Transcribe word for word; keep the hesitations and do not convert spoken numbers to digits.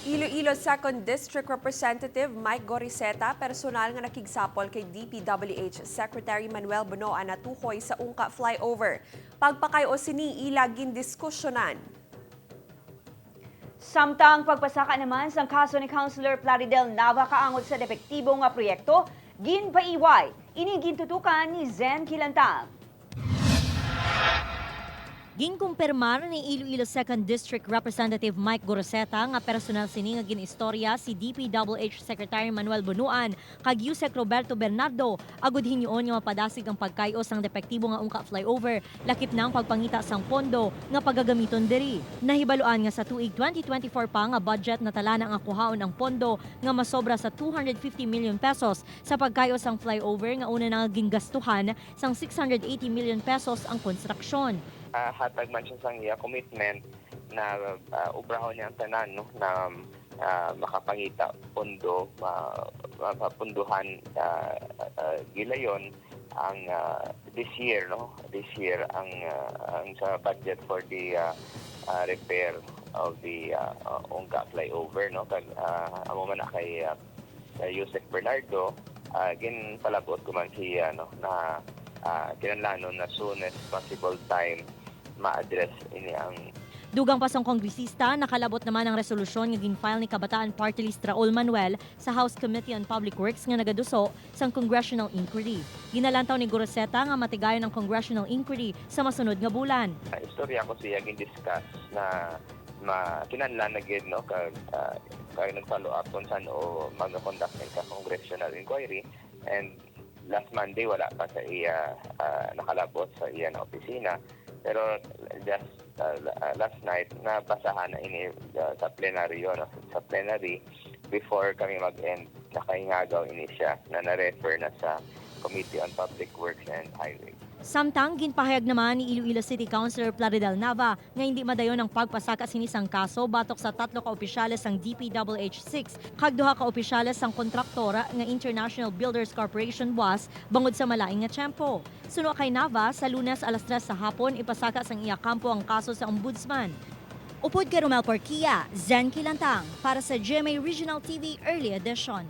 Iloilo Second District Representative Mike Goriseta personal nga nakigsapol kay D P W H Secretary Manuel Bonoan natuhoy sa Ungka Flyover. Pagpakay-o sini ila gindiskusyonan. Samtang pagpasaka naman sang kaso ni Councilor Plaridel Nava kaangod sa depektibo nga proyekto, ginpaiway. Ini gintutukan ni Zen Kilantang. Ginkumpirmar ni Iloilo Second District Representative Mike Goroseta nga personal sini nga gin-istorya si D P W H Secretary Manuel Bonoan kag Usec Roberto Bernardo agud hinyoon nga mapadasig ang pagkay-o sang depektibo nga Ungka Flyover, lakip na ang pagpangita sang pondo nga pagagamiton diri. Nahibaluan nga sa tuig twenty twenty-four pa nga budget natala na nga kuhaon ang pondo nga masobra sa two hundred fifty million pesos sa pagkay-o sang flyover nga una na nga gingastuhan sang six hundred eighty million pesos ang konstruksyon. Ah, hatag man siya sang iya commitment na, ah, obrahon niya ang tanan, no, na, ah, makapangita pondo, ma-, mapapunduhan, ah, ah, gilayon ang, ah, this year, no, this year ang, ah, ang sa budget for the, ah, ah, repair of the, ah, ah, Ungka Flyover, no, kag, ah, amo man na kay, ah, sa Usec Bernardo, ah, ginpalabot ko man siya, no, na, ah, kinahanglanon na soonest possible time ma-address ini ang Dugang pa sang kongresista, nakalabot naman ang resolusyon nga gin-file ni Kabataan Party List Raul Manuel sa House Committee on Public Works nga nagaduso sang congressional inquiry. Ginalantaw ni Goroseta nga matigayon ang congressional inquiry sa masunod nga bulan. Istorya ko siya gin-discuss na ma-, kinahanglan na gid, no, kag, ah, kag nag-follow up kung san-o mag-conduct ka congressional inquiry. And last Monday, wala pa sa iya, ah, nakalabot sa iya na opisina. Pero just, ah, la-, ah, last night, nabasahan na ini, ah, sa plenaryo, no? Sa plenary, before kami mag-end, nakahingagaw ini siya na na-refer na sa Committee on Public Works and Highway. Samtang ginpahayag naman ni Iloilo City Councilor Plaridel Nava nga hindi madayon ang pagpasaka sini sang kaso batok sa tatlo ka opisyales sang D P W H six kag duha ka opisyales sang kontraktor nga International Builders Corporation, was, bangod sa malain nga tiyempo. Suno kay Nava, sa Lunes alas tres sa hapon ipasaka sang iya kampo ang kaso sa Ombudsman. Upod kay Romel Porquia, Zen Kilantang para sa G M A Regional T V Early Edition.